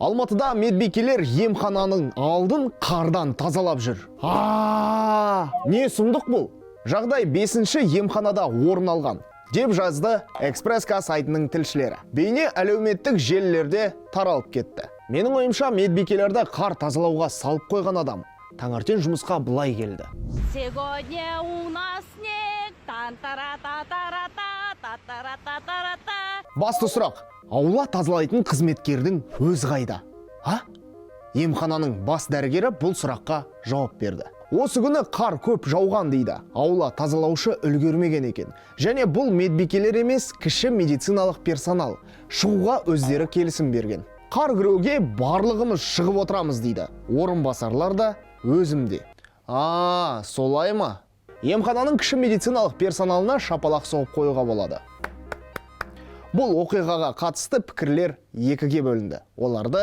Алматыда медбикелер емхананың алдын қардан тазалап жүр. А, не сұмдық бұл? Жағдай бесінші емханада орын алған, деп жазды Экспресс сайтының тілшілері. Бейне әлеуметтік желілерде таралып кетті. Менің ойымша, медбикелерді қар тазалауға салып қойған адам таңертең жұмысқа былай келді. Сегодня у нас снег. Тан тара та тара та та тара та тара та. Басты сұрақ: аула тазалайтын қызметкердің өзі қайда? А? Емхананың бас дәрігері бұл сұраққа жауап берді. Осы күні қар көп жауған дейді. Аула тазалаушы үлгермеген екен. Және бұл медбикелер емес, кіші медициналық персонал. Шығуға өздері келісім берген. Қар күреуге барлығымыз шығып отырамыз дейді. Орынбасарлар да, өзім де. А, солай ма? Емхананың кіші медициналық персоналына шапалақ соғып қоюға болады. Бұл оқиғаға қатысты пікірлер екіге бөлінді. Оларды